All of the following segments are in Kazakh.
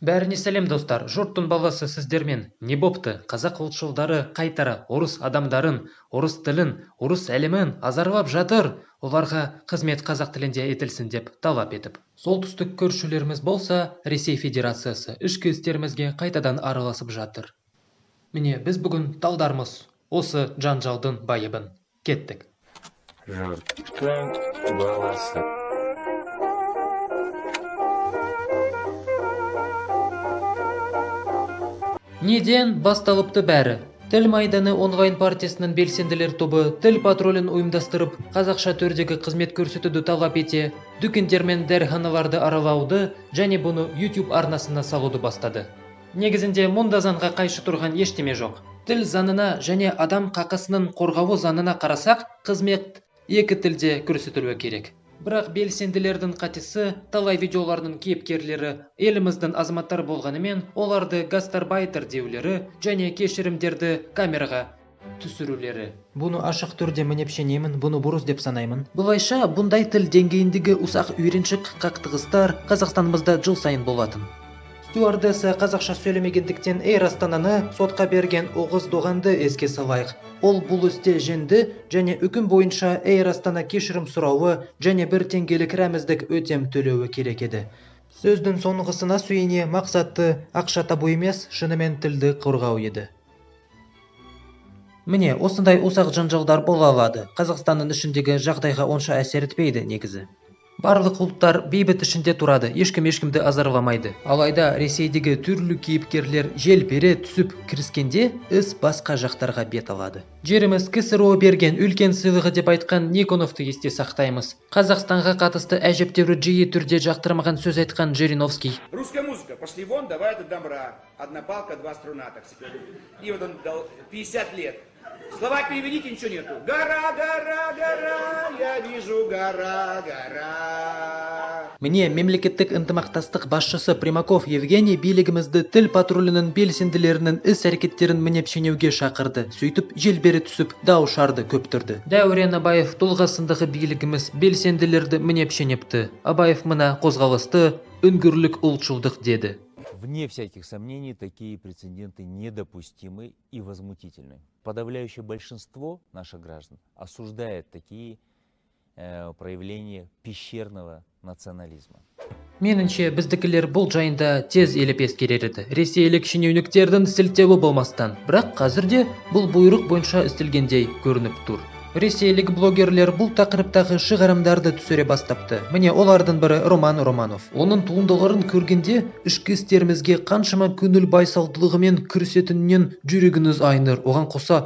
Бәріне сәлем, достар! Жұрттың баласы сіздермен. Не бопты? Қазақ ұлтшылдары қайтара орыс адамдарын, орыс тілін, орыс әлемін азарлап жатыр. Оларға қызмет қазақ тілінде етілсін деп талап етіп. Солтүстік көршілеріміз болса, Ресей Федерациясы ішкі істерімізге қайтадан араласып жатыр. Міне, біз бүгін талдармыз осы жанжалдың байыбын. Кеттік. Жұрттың баласы. Неден басталыпты бәрі? Тіл майданы онлайн партиясының белсенділер тобы тіл патрулін ұйымдастырып, қазақша түрдегі қызмет көрсетуді талап ете, дүкендер мен дәріханаларды аралауды және бұны YouTube арнасына салуды бастады. Негізінде мұнда заңға қайшы тұрған ештеме жоқ. Тіл заңына және адам қақысының қорғауы заңына қарасақ, қызмет екі тілде көрсетілуі керек. Бірақ белсенділердің қатесі, талай видеолардың кейіпкерлері еліміздің азаматтары болғанымен, оларды гастарбайтер деулері және кешірімдерді камераға түсірулері. Бұны ашық түрде мінеп шенеймін, бұны бұрыс деп санаймын. Былайша, бұндай тіл деңгейіндегі ұсақ үйреншік қақтығыстар Қазақстанымызда жыл сайын болатын. Стюардесса қазақша сөйлемегендіктен Эйр Астананы сотқа берген Оғыз Доғанды еске салайық. Ол бұл істе жеңді және үкім бойынша Эйр Астана кешірім сұрауы және бір теңгелік рәміздік өтем төлеуі керек еді. Сөздің соңғысына сүйене, мақсаты ақша табу емес, шынымен тілді қорғау еді. Міне, осындай ұсақ жанжалдар бола алады. Қазақстанның ішіндегі жағдайға онша әсер етпейді негізі. Барлық ұлттар бейбіт ішінде тұрады, ешкім ешкімді азарламайды. Алайда Ресейдегі түрлі кейіпкерлер желпере түсіп кіріскенде, іс басқа жақтарға бет алады. Жеріміз КСРО берген үлкен сыйлығы деп айтқан Никоновты есте сақтаймыз. Қазақстанға қатысты әжептәуір жиі түрде жақтырмаған сөз айтқан Жириновский. Русская музыка. Пошли вон, давай это домбра. Одна палка, два струна, так себе. И вот он дал 50 лет. Слова переведите, ничего нету. Гора, гора, гора, я вижу гора, гора. Міне, мемлекеттік ынтымақтастық басшысы Примаков Евгений билігімізді тіл патрулінің белсенділерінің іс-әрекеттерін мінеп шенеуге шақырды. Сөйтіп желбері түсіп, дау шарды көптірді. Дәурен Абаев тұлғасындағы билігіміз белсенділерді мінеп шенепті. Абаев мына қозғалысты үңгірлік ұлтшылдық деді. Вне всяких сомнений, такие прецеденты недопустимы и возмутительны. Подавляющее большинство наших граждан осуждает такие проявления пещерного национализма. Меніңше, біздікілер бұл жайында тез елеп ескерер еді. Ресейлік шенеуніктердің сілтеуі болмастан. Бірақ қазірде бұл бұйрық бойынша істелгендей көрініп тұр. Ресейлік блогерлер бұл тақырыптағы шығарымдарды түсіре бастапты. Міне, олардың бірі Роман Романов. Оның туындыларын көргенде ішкі істерімізге қаншама көңіл байсалдылығымен кірісетінінен жүрегіңіз айныр. Оған қоса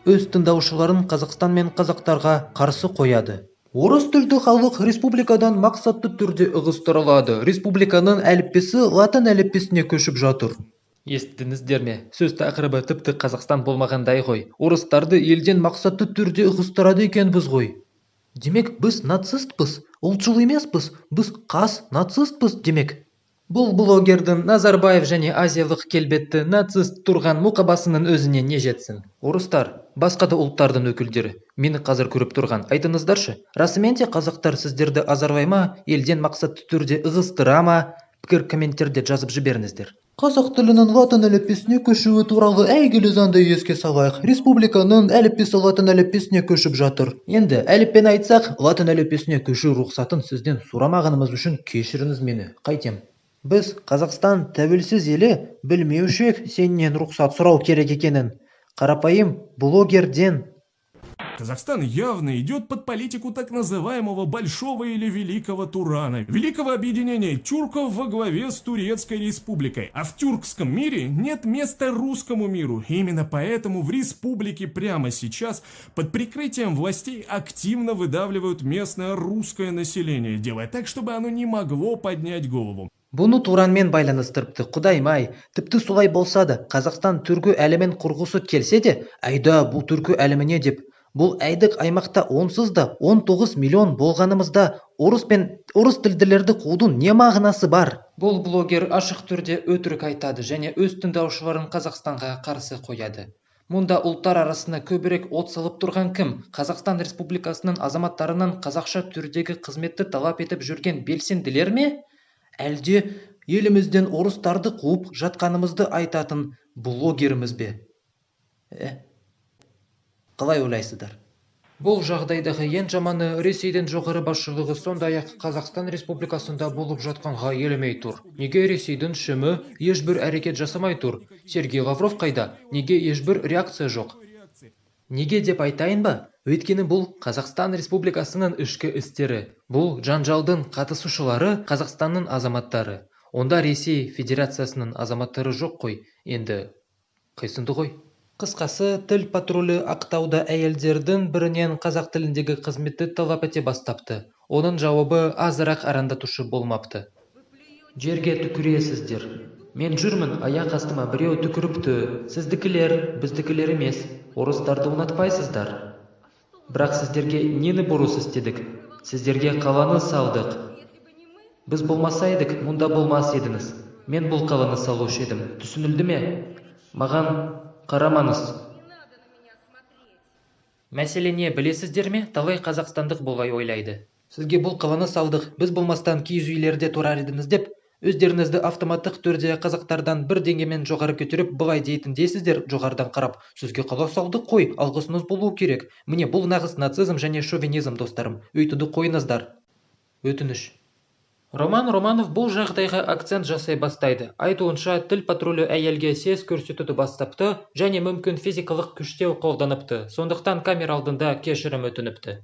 өз тыңдаушыларын Қазақстан мен қазақтарға қарсы қояды. Орыс тілді халық республикадан мақсатты түрде ығыстырылады. Республиканың әліппесі латын әліппесіне көшіп жатыр. Естідіңіздер ме? Сөз тақырыбы тіпті Қазақстан болмағандай ғой. Орыстарды елден мақсатты түрде ығыстырады екенбіз ғой. Демек, біз нацистпіз, ұлтшыл емеспіз, біз қас нацистпіз демек. Бұл блогердің Назарбаев және азиялық келбетті нацист тұрған мұқабасының өзіне не жетсін? Орыстар, басқа да ұлттардың өкілдері, мені қазір көріп тұрған, айтыңыздаршы, расымен де қазақтар сіздерді азарлай ма, елден мақсатты түрде ығыстыра ма? Пікір комменттерде жазып жіберіңіздер. Қазақ тілінің латын әліппесіне көшуі туралы әйгілі заңды еске салайық. Республиканың әліппесі латын әліппесіне көшіп жатыр. Енді әліппені айтсақ, латын әліппесіне көшу рұқсатын сізден сұрамағанымыз үшін кешіріңіз мені. Қайтем? Біз, Қазақстан тәуелсіз елі, білмеуші ек сенен рұқсат сұрау керек екенін. Қарапайым блогерден. Казахстан явно идет под политику так называемого Большого или Великого Турана, великого объединения тюрков во главе с Турецкой республикой. А в тюркском мире нет места русскому миру. Именно поэтому в республике прямо сейчас под прикрытием властей активно выдавливают местное русское население, делая так, чтобы оно не могло поднять голову. Бұны Туранмен байланыстырыпты, құдайым-ай. Тіпті солай болса да, Қазақстан түркі әлемін құрғысы келсе де, әйда бұл түркі әлеміне деп. Бұл әйдік аймақта онсыз да 19 миллион болғанымызда орыс пен орыс тілділерді қуудың не мағынасы бар? Бұл блогер ашық түрде өтірік айтады және өз тыңдаушыларын Қазақстанға қарсы қояды. Мұнда ұлттар арасына көбірек от салып тұрған кім? Қазақстан Республикасының азаматтарынан қазақша түрдегі қызметті талап етіп жүрген белсенділер ме? Әлде Елімізден орыстарды қуып жатқанымызды айтатын блогеріміз бе? Қалай ойлайсыздар? Бұл жағдайдағы ең жаманы Ресейдің жоғары басшылығы, сондай-ақ Қазақстан Республикасында болып жатқанға елемей тұр. Неге Ресейдің ШІМі ешбір әрекет жасамай тұр? Сергей Лавров қайда? Неге ешбір реакция жоқ? Неге деп айтайын ба? Өйткені бұл Қазақстан Республикасының ішкі істері. Бұл жанжалдың қатысушылары Қазақстанның азаматтары. Онда Ресей Федерациясының азаматтары жоқ қой, енді қисынды ғой. Қысқасы, тіл патрулі Ақтауда әйелдердің бірінен қазақ тіліндегі қызметті талап ете бастапты. Оның жауабы азырақ арандатушы болмапты. Жерге түкіресіздер. Мен жүрмін, аяқ астыма біреу түкіріпті. Сіздікілер, біздікілер емес. Орыстарды ұнатпайсыздар. Бірақ сіздерге нені бұрыс істедік? Сіздерге қаланы салдық. Біз болмаса едік, мұнда болмас едіңіз. Мен бұл қаланы салушы едім. Түсінілді ме? Маған қарамаңыз. Мәселе не, білесіздер ме? Талай қазақстандық бұлай ойлайды. Сізге бұл қаланы салдық, біз болмастан киіз үйлерде тұрар едіңіз деп, өздеріңізді автоматтық түрде қазақтардан бір деңгеймен жоғары көтеріп, былай дейтін дейсіздер жоғарыдан қарап. Сізге қала салдық қой, алғысыңыз болу керек. Міне, бұл нағыз нацизм және шовинизм, достарым. Өйтуді қойыңыздар. Өтініш. Роман Романов бұл жағдайға акцент жасай бастайды. Айтуынша, тіл патрулі әйелге сес көрсетуді бастапты және мүмкін физикалық күштеу қолданыпты. Сондықтан камера алдында кешірім өтініпті.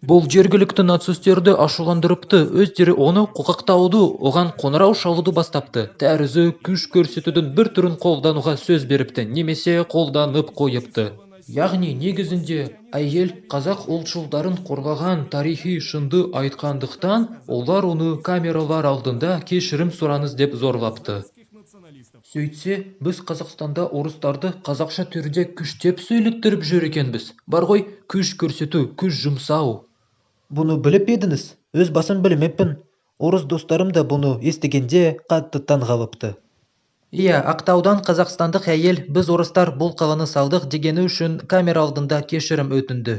Бұл жергілікті нацистерді ашуландырыпты, өздері оны қоқақтауды, оған қоңырау шалуды бастапты. Тәрізі күш көрсетудің бір түрін қолдануға сөз беріпті, немесе қолданып қойыпты. Яғни негізінде әйел қазақ ұлтшылдарын қорлаған тарихи шынды айтқандықтан, олар оны камералар алдында кешірім сұраңыз деп зорлапты. Сөйтсе, біз Қазақстанда орыстарды қазақша түрде күштеп сөйлеттіріп жүр екенбіз. Бар ғой, күш көрсету, күш жұмсау. Бұны біліп едіңіз? Өз басым білмеппін. Орыс достарым да бұны естігенде қатты таңғалыпты. Иә, Ақтаудан қазақстандық әйел біз орыстар бұл қаланы салдық дегені үшін камера алдында кешірім өтінді.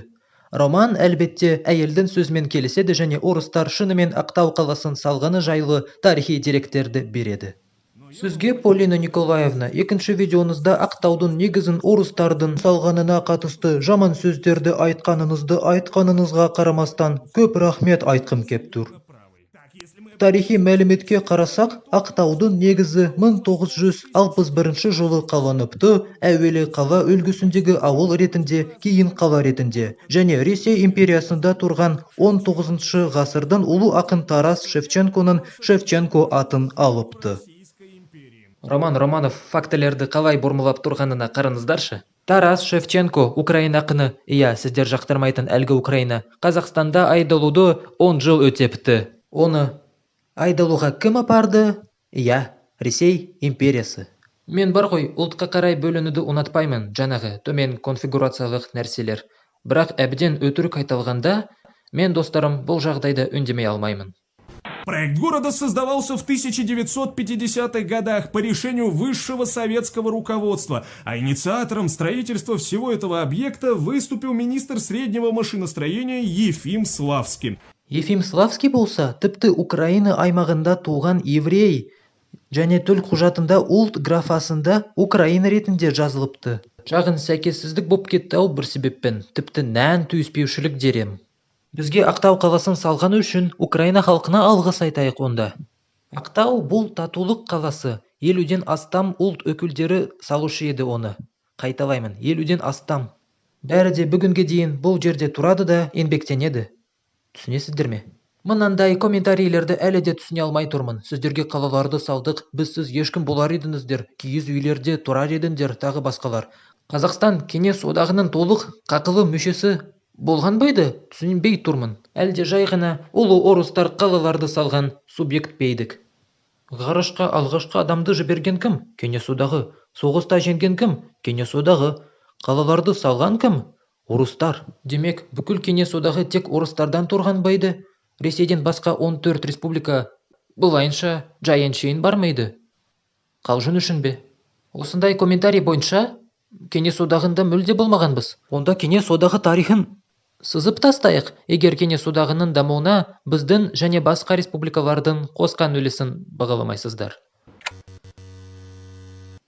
Роман әлбетте әйелдің сөзімен келіседі және орыстар шынымен Ақтау қаласын салғаны жайлы тарихи деректерді береді. Сізге, Полина Николаевна, екінші видеоңызда Ақтаудың негізін орыстардың салғанына қатысты жаман сөздерді айтқаныңызды айтқаныңызға қарамастан көп рахмет айтқым кеп тұр. Тарихи мәліметке қарасақ, Ақтаудың негізі 1961 жылы қаланыпты, әуелі қала үлгісіндегі ауыл ретінде, кейін қала ретінде және Ресей империясында тұрған 19 ғасырдың ұлы ақын Тарас Шевченконың Шевченко атын алыпты. Роман Романов фактілерді қалай бұрмалап тұрғанына қараңыздаршы. Тарас Шевченко, Украина ақыны, иә, сіздер жақтырмайтын әлгі Украина, Қазақстанда айдалуды 10 жыл өтепті. Оны айдалуға кім апарды? Иә, Ресей империясы. Мен бар ғой, ұлтқа қарай бөлінуді ұнатпаймын, жаңағы төмен конфигурациялық нәрселер. Бірақ әбден өтірік айтылғанда, мен, достарым, бұл жағдайда үндемей алмаймын. Проект города создавался в 1950-х годах по решению высшего советского руководства, а инициатором строительства всего этого объекта выступил министр среднего машиностроения Ефим Славский. Ефим Славский болса, тіпті Украина аймағында туған еврей және төлқұжатында ұлт графасында Украина ретінде жазылыпты. Шағын сәйкессіздік боп кетті-ау бір себеппен, тіпті нән түйіспеушілік дер ем. Бізге Ақтау қаласын салғаны үшін Украина халқына алғыс айтайық онда. Ақтау бұл татулық қаласы, 50-ден астам ұлт өкілдері салушы еді оны. Қайталаймын, 50-ден астам. Бәрі де бүгінге дейін бұл жерде тұрады да еңбектенеді. Түсінесіздер ме? Мынандай комментарийлерді әлі де түсіне алмай тұрмын. Сіздерге қалаларды салдық, бізсіз ешкім болар едіңіздер, киіз үйлерде тұрар едіңдер, тағы басқалар. Қазақстан Кеңес Одағының толық қақылы мүшесі болған ба еді? Түсінбей тұрмын. Әлде жай ғана ұлы орыстар қалаларды салған субъект пе едік? Ғарышқа алғашқы адамды жіберген кім? Кеңес Одағы. Соғыста жеңген кім? Кеңес Одағы. Қалаларды салған кім? Орыстар. Демек, бүкіл Кеңес Одағы тек орыстардан тұрған ба еді? Ресейден басқа 14 республика былайынша жай әншейін бар ма еді? Қалжың үшін бе? Осындай комментарий бойынша Кеңес Одағында мүлде болмағанбыз. Онда Кеңес Одағы тарихын Сызып тастайық, егер Кеңес Одағының дамуына біздің және басқа республикалардың қосқан үлесін бағаламайсыздар.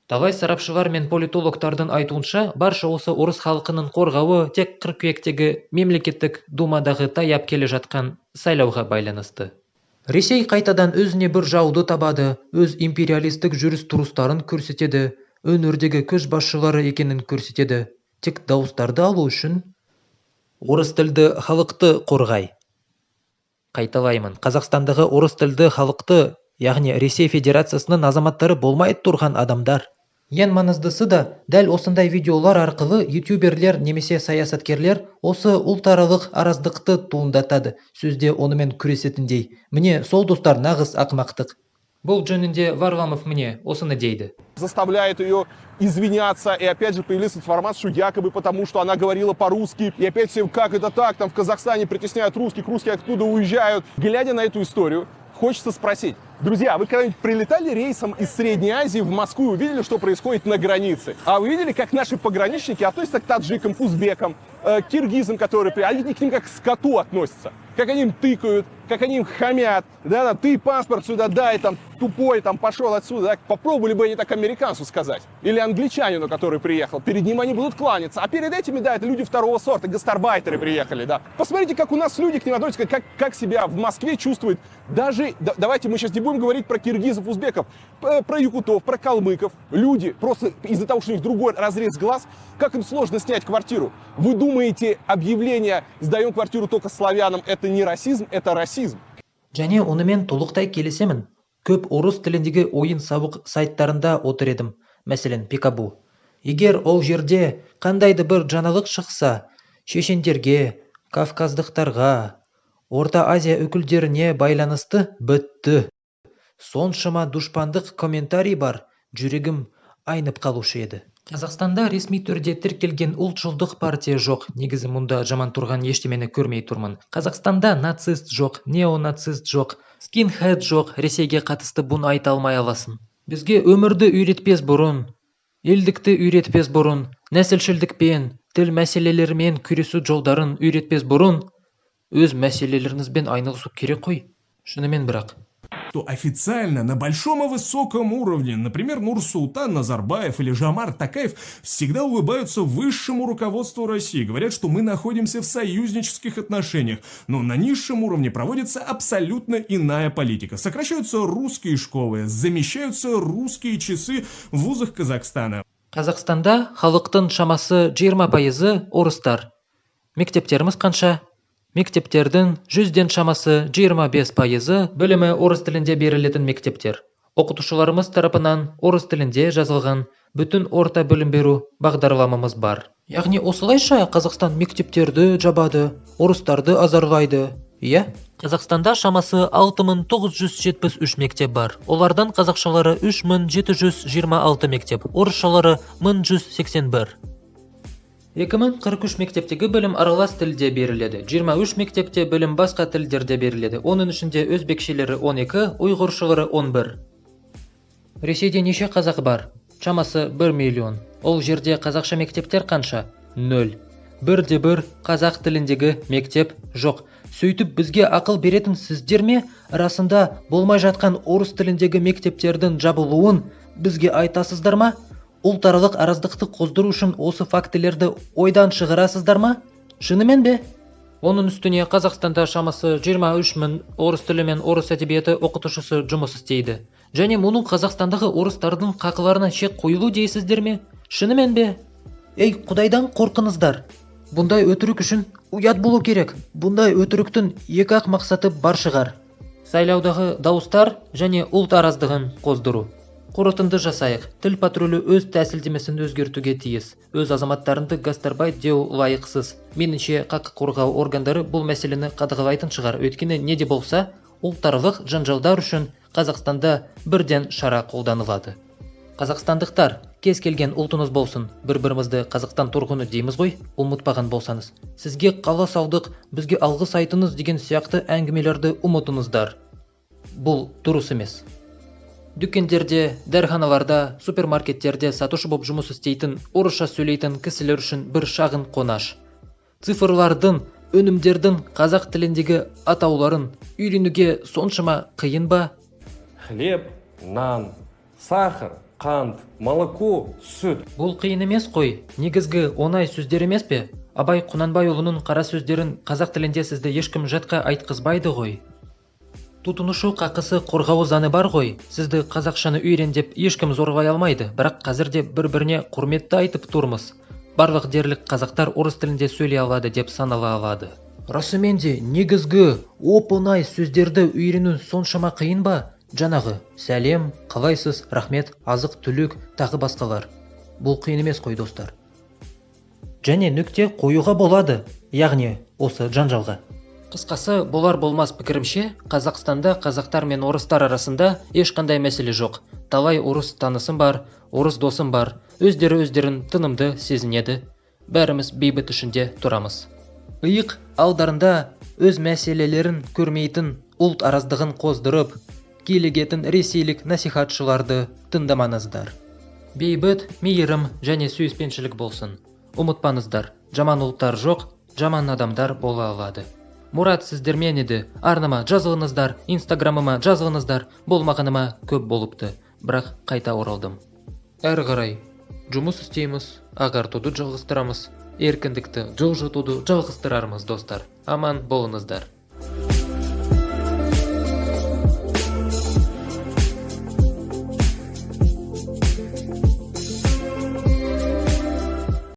Талай сарапшылар мен политологтардың айтуынша, барша осы орыс халқының қорғауы тек қыркүйектегі Мемлекеттік Думадағы таяп келе жатқан сайлауға байланысты. Ресей қайтадан өзіне бір жауды табады, өз империалистік жүріс-тұрыстарын көрсетеді, өңірдегі көшбасшылары екенін көрсетеді. Тек дауыстарды алу үшін орыс тілді халықты қорғай. Қайталаймын, Қазақстандағы орыс тілді халықты, яғни Ресей Федерациясының азаматтары болмай тұрған адамдар. Ең маңыздысы да, дәл осындай видеолар арқылы ютуберлер немесе саясаткерлер осы ұлтаралық араздықты туындатады, сөзде онымен күресетіндей. Міне, сол, достар, нағыз ақымақтық. Бұл жөнінде Варламов міне осыны дейді. Заставляет ее извиняться. И опять же появилась информация, что якобы потому, что она говорила по-русски. И опять все, как это так, там в Казахстане притесняют русских, русские оттуда уезжают. Глядя на эту историю, хочется спросить: друзья, вы когда-нибудь прилетали рейсом из Средней Азии в Москву и увидели, что происходит на границе? А вы видели, как наши пограничники относятся к таджикам, узбекам, киргизам, которые они к ним как к скоту относятся? Как они им тыкают, как они им хамят, да, там, ты паспорт сюда дай, там, тупой, там, пошел отсюда, да? Попробовали бы они так американцу сказать или англичанину, который приехал, перед ним они будут кланяться, а перед этими, да, это люди второго сорта, гастарбайтеры приехали, да. Посмотрите, как у нас люди к ним относятся, как себя в Москве чувствуют, даже, да, давайте мы сейчас не будем говорить про киргизов, узбеков, про якутов, про калмыков, люди просто из-за того, что у них другой разрез глаз, как им сложно снять квартиру. Вы думаете, объявление «сдаем квартиру только славянам» — это не расизм, это расизм? Және онымен толықтай келісемін. Көп орыс тіліндегі ойын-сауық сайттарында отыр едім, мәселен, Пикабу. Егер ол жерде қандай да бір жаңалық шықса, шешендерге, кавказдықтарға, Орта Азия өкілдеріне байланысты, бітті. Соншама дұшпандық комментарий бар, жүрегім айнып қалушы еді. Қазақстанда ресми түрде тіркелген ұлтшылдық партия жоқ. Негізі мұнда жаман тұрған ештемені көрмей тұрмын. Қазақстанда нацист жоқ, неонацист жоқ, скинхед жоқ, Ресейге қатысты бұны айта алмай аласың. Бізге өмірді үйретпес бұрын, елдікті үйретпес бұрын, нәсілшілдікпен, тіл мәселелерімен күресу жолдарын үйретпес бұрын өз мәселелеріңізбен айналысу керек қой. Шынымен бірақ. То официально на большом и высоком уровне, например, Нурсултан Назарбаев или Жомарт Токаев, всегда улыбаются высшему руководству России, говорят, что мы находимся в союзнических отношениях, но на низшем уровне проводится абсолютно иная политика. Сокращаются русские школы, замещаются русские часы в вузах Казахстана. Қазақстанда халықтың шамасы 20%-ы орыстар. Мектептеріміз қанша? Мектептердің 100-ден шамасы 25%-ы білімі орыс тілінде берілетін мектептер. Оқытушыларымыз тарапынан орыс тілінде жазылған бүтін орта білім беру бағдарламамыз бар. Яғни осылайша Қазақстан мектептерді жабады, орыстарды азарлайды. Иә? Қазақстанда шамасы 6973 мектеп бар. Олардан қазақшалары 3726 мектеп, орысшалары 1181. 2043 мектептегі білім аралас тілде беріледі. 23 мектепте білім басқа тілдерде беріледі. Оның ішінде өзбекшелері 12, ұйғыршылары 11. Ресейде неше қазақ бар? Шамасы 1 миллион. Ол жерде қазақша мектептер қанша? 0. Бірде бір қазақ тіліндегі мектеп жоқ. Сөйтіп бізге ақыл беретін сіздер ме? Расында болмай жатқан орыс тіліндегі мектептердің жабылуын бізге айтасыздар ма? Ұлтаралық араздықты қоздыру үшін осы фактілерді ойдан шығарасыздар ма? Шынымен бе? Оның үстіне Қазақстанда шамасы 23 мың орыс тілі мен орыс әдебиеті оқытушысы жұмыс істейді. Және мұның Қазақстандағы орыстардың қақыларына шек қойылу дейсіздер ме? Шынымен бе? Ей, Құдайдан қорқыңыздар. Бұндай өтірік үшін ұят болу керек. Бұндай өтіріктің екі-ақ мақсаты бар шығар. Сайлаудағы дауыстар және ұлт араздығын қоздыру. Қорытынды жасайық. Тіл патрулі өз тәсілдемесін өзгертуге тиіс. Өз азаматтарыңды гастарбайт деу лайықсыз. Меніңше, құқық қорғау органдары бұл мәселені қадағалайтын шығар. Өйткені не де болса, ұлтаралық жанжалдар үшін Қазақстанда бірден шара қолданылады. Қазақстандықтар, кез келген ұлтыңыз болсын, бір-бірімізді Қазақстан тұрғыны дейміз ғой, ұмытпаған болсаңыз. Сізге қала салдық, бізге алғыс айтыңыз деген сияқты әңгімелерді ұмытыңыздар. Бұл дұрыс емес. Дүкендерде, дәріханаларда, супермаркеттерде сатушы боп жұмыс істейтін, орысша сөйлейтін кісілер үшін бір шағын қонаш. Цифрлардың Өнімдердің қазақ тіліндегі атауларын үйренуге соншама қиын ба? Хлеб, нан, сахар, қант, молоко, сүт. Бұл қиын емес қой, негізгі оңай сөздер емес пе? Абай Құнанбайұлының қара сөздерін қазақ тілінде сізді ешкім жатқа айтқызбайды ғой. Тұтынушы қақысы қорғауы заңы бар ғой, сізді қазақшаны үйрен деп ешкім зорлай алмайды, бірақ қазір де бір-біріне құрметті айтып тұрмыз. Барлық дерлік қазақтар орыс тілінде сөйлей алады деп санала алады. Расымен де негізгі оп-оңай сөздерді үйрену соншама қиын ба? Жаңағы сәлем, қалайсыз, рахмет, азық түлік, тағы басқалар. Бұл қиын емес қой, достар. Және нүкте қоюға болады, яғни осы жанжалға. Қысқасы, болар болмас пікірімше, Қазақстанда қазақтар мен орыстар арасында ешқандай мәселе жоқ. Талай орыс танысым бар, орыс досым бар, өздері өздерін тынымды сезінеді. Бәріміз бейбіт ішінде тұрамыз. Иық алдарында өз мәселелерін көрмейтін, ұлт араздығын қоздырып, килігетін ресейлік насихатшыларды тыңдамаңыздар. Бейбіт, мейірім және сүйіспеншілік болсын. Ұмытпаңыздар, жаман ұлттар жоқ, жаман адамдар бола алады. Мұрат сіздермен еді. Арнама жазылыңыздар, инстаграмыма жазылыңыздар. Болмағаныма көп болыпты, бірақ қайта оралдым. Әрі қарай жұмыс істейміз, ағартуды жалғастырамыз, еркіндікті жылжытуды жалғастырармыз, достар. Аман болыңыздар.